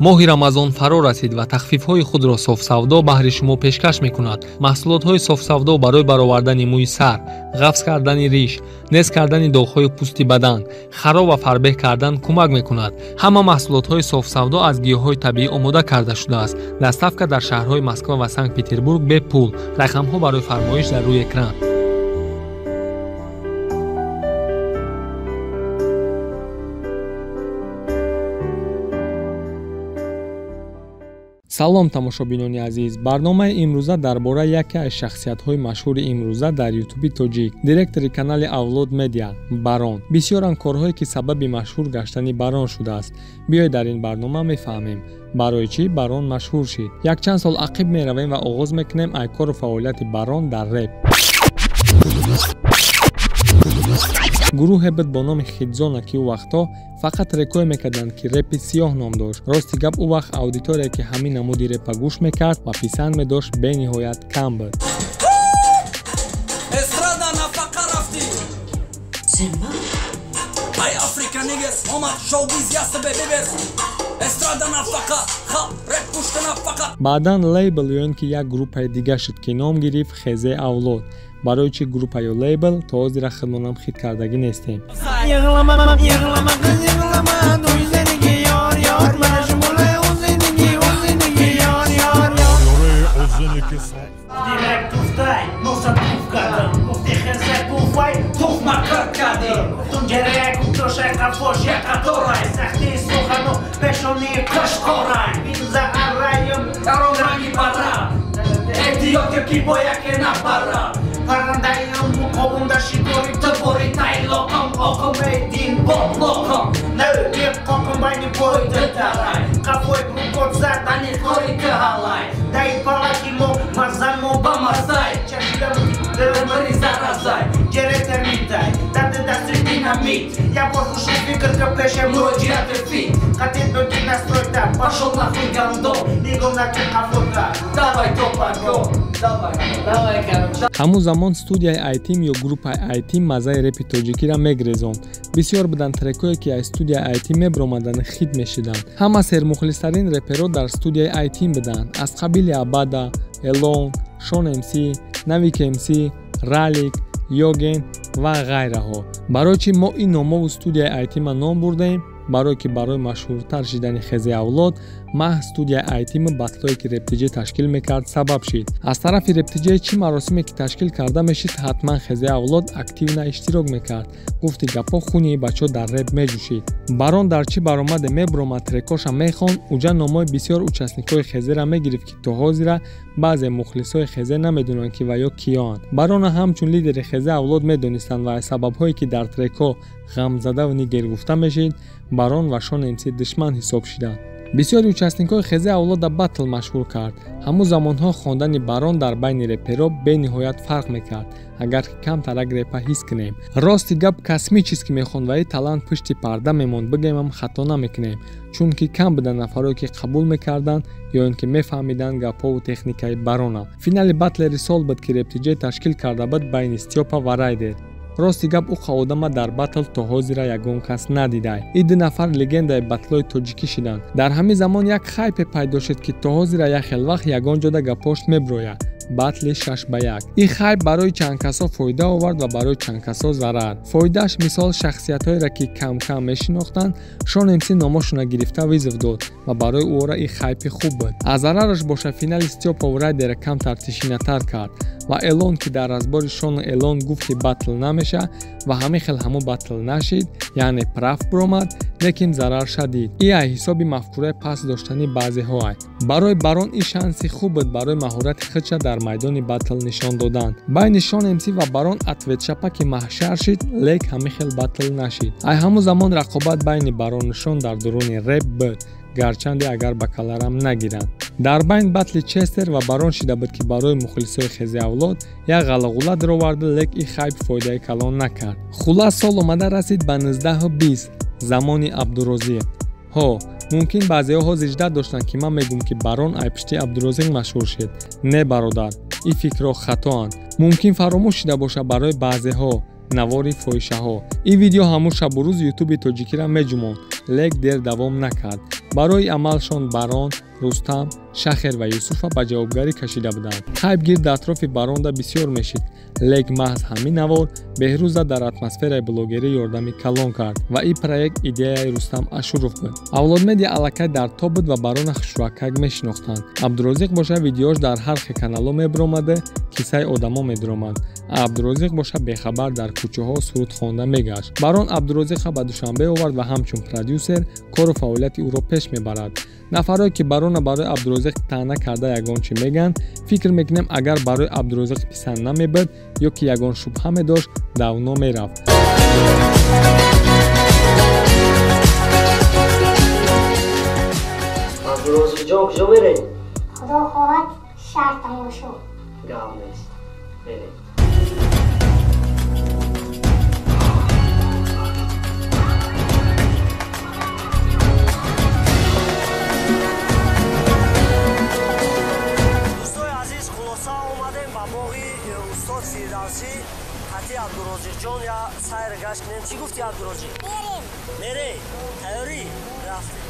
Моҳи Рамазон фаро расид ва тахфифҳои худро Софсавдо баҳри шумо пешкаш мекунад. Маҳсулотҳои Софсавдо барои баровардани мӯи сар, ғафз кардани риш, нез кардани доғҳои пӯсти бадан, хароб ва фарбеҳ кардан кӯмак мекунад. Ҳама маҳсулотҳои Софсавдо аз гиёҳҳои табиӣ омода карда шудааст. Доставка дар шаҳрҳои Москва ва Санкт-Петербург бепул. Рақамҳо барои фармоиш дар рӯи экран. Салом, тамошобинони азиз. Барномаи имрӯза дар бораи яке аз шахсиятҳои машҳури имрӯза дар ютуби тоҷик, директори канали Авлод Медиа, Барон. Бисёранд корҳое, ки сабаби машҳур гаштани Барон шудааст. Биёед дар ин барнома мефаҳмем, барои чӣ Барон машҳур шид. Якчанд сол ақиб меравем ва оғоз мекунем ай кору фаъолияти Барон дар реп. Гурӯҳе буд бо номи Хитзона, ки ӯ вақтҳо фақат трекое мекарданд, ки репи сиёҳ ном дошт. Рости гап, ӯ вақт аудитория, ки ҳамин намуди репа гӯш мекард ва писанд медошт, бениҳоят кам буд. Эстрада нафақа рафтӣ. Ай Африка нигер омад шоу-биз ясабе бибер. Эстрада нафақа, халқ реп пушта нафақа. Баъдан лейбл ё ин ки як группаи дига шуд, ки ном гирифт Хезе Авлод. Барои чӣ группа ё лейбл то ҳозира худмонам хит кардагӣ нестем. Ҳамун замон студияи Айтим ё группаи Айтим маззаи репи тоҷикиро мегрезонд. Бисёр буданд трекое, ки аз студияи Айтим мебиромаданд, хит мешиданд. Ҳама сермухлистарин реперо дар студияи Айтим буданд, аз қабили Абада, Элон, Шон МС, Навик МС, Ралик, Йоген ва ғайраҳо. Барои чӣ мо ин номову студияи Айтима ном бурдаем? Барое ки барои машҳуртар шидани Хезе Авлод маҳз студияи Айтиму батлое, ки Рептиҷе ташкил мекард, сабаб шид. Аз тарафи Рептиҷе чӣ маросиме ки ташкил карда мешид, ҳатман Хезе Авлод активно иштирок мекард. Гуфти гапҳо, хуни бачо дар реп меҷӯшид. Барон дар чӣ баромаде мебиромад, трекоша мехонд, уҷа номои бисёр участникҳои Хезера мегирифт, ки то ҳозира баъзе мухлисҳои Хезе намедонанд, ки ва ё киёанд. Барона ҳамчун лидери Хезе Авлод медонистанд ва аз сабабҳое, ки дар трекҳо ғамзадаву нигер гуфта мешид, Барон ва Шон МС душман ҳисоб шиданд. Бисёри участникҳои Хезе Авлода батл машҳур кард. Ҳамун замонҳо хондани Барон дар байни реперо бениҳоят фарқ мекард, агар ки камтарак репа ҳис кунем. Рости гап, космически ки мехонд ва и талант пушти парда мемонд, бигӯемам хато намекунем, чунки кам буданд нафарое, ки қабул мекарданд ё ин ки мефаҳмиданд гапҳову техникаи Барона. Финали батлери сол буд, ки Рептиҷе ташкил карда буд байни Стёпа ва Райдер. Рости гап, ӯ одама дар батл то ҳозира ягон кас надидай. И ду нафар легендаи батлои тоҷикӣ шиданд. Дар ҳамин замон як хайпе пайдо шуд, ки то ҳозира як хел вақт ягон ҷода гапош меброяд. Батли 6-1. Ин хайп барои чанд касо фоида овард ва барои чанд касо зарар. Фоидааш мисол шахсиятҳоеро, ки кам-кам мешинохтанд, Шон МС номошона гирифта вызов дод ва барои ӯро ин хайпи хуб буд. Аз зарараш боша, финали Стёпову Райдера камтар тишинатар кард ва Элон, ки дар разбори Шону Элон гуфт, ки батл намеша ва ҳамин хел ҳамун батл нашид, яъне прав биромад, лекин зарар шадид. И ай ҳисоби мафкураи паст доштани баъзеҳоай. Барои Барон ин шанси хуб буд барои маҳорати худша дар майдони батл нишон додан. Байни Шон МС ва Барон ответшапаки маҳшар шид, лек ҳамин хел батл нашид. Ай ҳамун замон рақобат байни Барону Шон дар дуруни реп буд, гарчанде агар ба каларам нагиранд. Дар байн батли Честер ва Барон шида буд, ки барои мухлисои Хезе Авлод як ғалағула дароварда, лек ин хайп фоидаи калон накард. Хулас, сол омада расид ба 19-20, замони Абдурозиқ. Ҳо, мумкин баъзеҳо ҳозир ждат доштанд, ки ман мегӯм, ки Барон айпишти Абдурозиқ машҳур шид. Не, бародар, ин фикрҳо хатоанд. Мумкин фаромӯш шида бошад барои баъзеҳо навори фоҳишаҳо. Ин видео ҳамун шабу рӯз ютуби тоҷикиро меҷумонд, лек дер давом накард. Барои амалшон Барон, Рустам, Шахер ва Юсуфа ба ҷавобгарӣ кашида буданд. Хайбгир дар атрофи Баронда бисёр мешид, лек маҳз ҳамин навор Беҳрӯза дар атмосфераи блогерӣ ёрдами калон кард ва ин проект идеяи Рустам Ашуров буд. Авлодмедиа аллакай дар топ буд ва Барона хушрӯакак мешинохтанд. Абдурозиқ боша видеош дар ҳар хел каналҳо мебиромада, кисаи одамо медиромад. Абдурозиқ боша бехабар дар кӯчаҳо суруд хонда мегашт. Барон Абдурозиқро ба Душанбе овард ва ҳамчун продюсер кору фаъолияти ӯро пеш мебарад. Нафарое ки Барона барои Абдурозиқ таъна карда ягон чӣ мегӯянд, фикр мекунем агар барои Абдурозиқ писанд намебуд ё ки ягон шубҳа медошт, давно мерафт. Абдурозиқҷон, куҷо мерем? Худо хоҳад шаҳр тамошо. Гап нест, мерем. Абдурозиқҷон я сайр гашт кунем. Чӣ гуфти, Абдурозиқ? Мерем. Мерем? Тайёрӣ? Рафтем.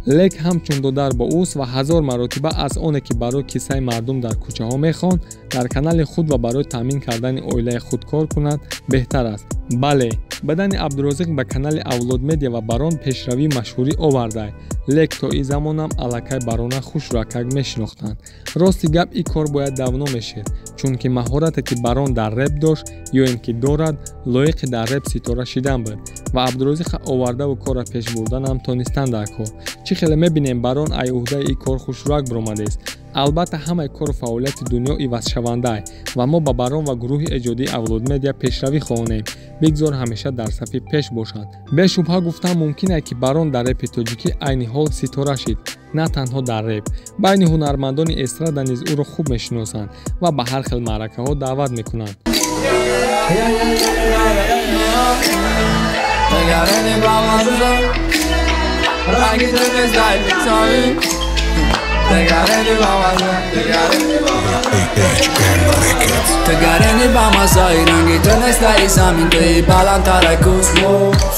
Лек ҳамчун додар бо ӯст ва ҳазор маротиба аз оне ки барои кисаи мардум дар кӯчаҳо мехонд, дар канали худ ва барои таъмин кардани оилаи худ кор кунад беҳтар аст. Бале, бадани Абдурозиқ ба канали Авлодмедиа ва Барон пешравии машҳурӣ оварда, лек то ин замонам аллакай Барона хушрӯакак мешинохтанд. Рости гап, ин кор бояд давно мешид, чунки маҳорате ки Барон дар реп дошт ё ин ки дорад, лоиқи дар реп ситора шидан буд ва Абдурозиқа овардаву корро пеш бурданам тонистан дар кор. Чӣ хеле мебинем, Барон ай уҳдаи ин кор хушрӯак биромадааст. Албатта ҳамаи кору фаъолияти дунё ивазшаванда ва мо ба Барон ва гурӯҳи эҷодии Авлодмедиа пешравӣ хоҳонем. Бигзор ҳамеша дар сафи пеш бошанд. Бешубҳа гуфтан мумкин аст, ки Барон дар репи тоҷикӣ айни ҳол ситора шид. На танҳо дар реп, байни ҳунармандони эстрада низ ӯро хуб мешиносанд ва ба ҳар хел маъракаҳо даъват мекунанд. Тгарени ба мазаи ранги ту нест дар замин, туи баландтар космос.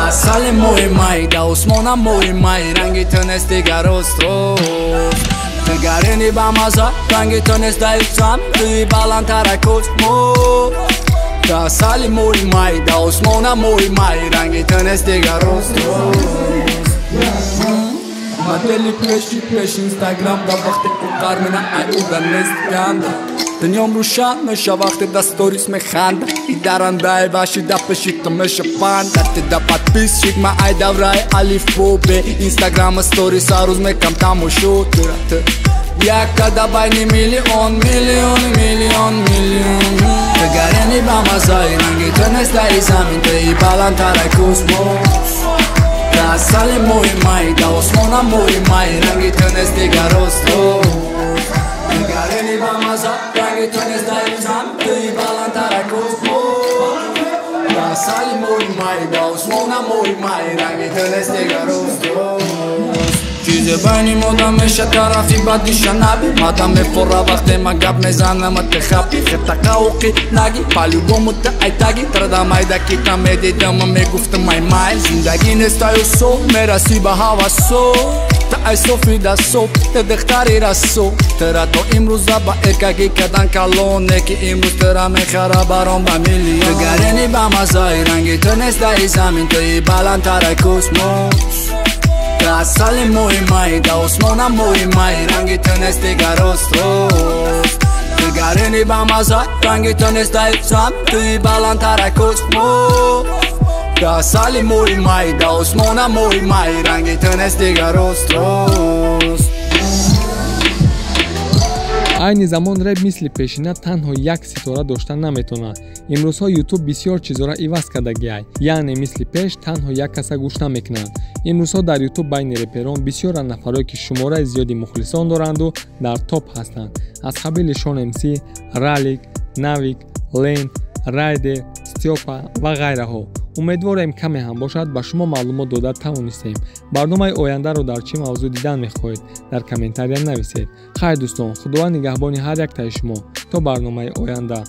Асали моҳи май, да осмона моҳи май, ранги ту нест дигар остров. Тгарени ба маза, ранги ту нест дар замин, туи баландтар космос. Асали моҳи май, да осмона моҳи май, ранги ту нест дигар остров. Модели пеши пеш Инстаграм да вақте уқар мена ай уда нест ганда. Дунём рӯшан меша вақте да сторис механда. И дарандаи ваши да пеши ту меша панда. Ты да подписчик ма ай давраи алифбо бе. Инстаграма сторис ҳар рӯз мекам тамошо тура ту. Якада байни миллион, миллион, миллион, миллион. Тгарени ба мазаи ранги ту нест дар замин, туи баландтар космос. Асали моҳи май, да осмона моҳи май, ранги ту нест дигар остров. Тгарени ба маза, ранги ту нест дар замин, туи баландтар космос. Асали моҳи май, да осмона моҳи май, ранги ту нест дигар остров. Чизе байни модам меша тарафи бадиша наби. Мадам мефора вақте ма гап мезанам те хапи. Хетақа оқи наги, по-любому та ай таги. Традам айда кита медидам мегуфтам ай май. Зиндагӣ нест ай усо, мераси ба ҳавасо. Та ай софи да соф, те духтари расо. Тра то имрӯза ба эркагӣ кардан калоне, ки имрӯз тра мехара барон ба миллион. Тгарени ба мазаи ранги ту нест дар замин, туи баландтар космос. Асали моҳи май, да осмона моҳи май, ранги ту нест дигар рост рост. Дигарини ба маза, ранги ту нест даибзам, туи баландтара космос. Асали моҳи май, да осмона моҳи май, ранги ту нест дигар рост рост. Айни замон реп мисли пешина танҳо як ситора дошта наметавонад. Имрӯзҳо Ютуб бисёр чизҳоро иваз кардагиай, яъне мисли пеш танҳо як каса гӯш намекунанд. Имрӯзҳо дар Ютуб байни реперон бисёранд нафарое, ки шумораи зиёди мухлисон доранду дар топ ҳастанд, аз қабили Шон МС, Ралик, Навик, Лен, Райдер, Стёпа ва ғайраҳо. Умедворем, каме ҳам бошад, ба шумо маълумот дода тавонистем. Барномаи ояндаро дар чӣ мавзӯъ дидан мехоҳед, дар комментария нависед. Хайр, дӯстон, Худованд нигаҳбони ҳар яктаи шумо. То барномаи оянда.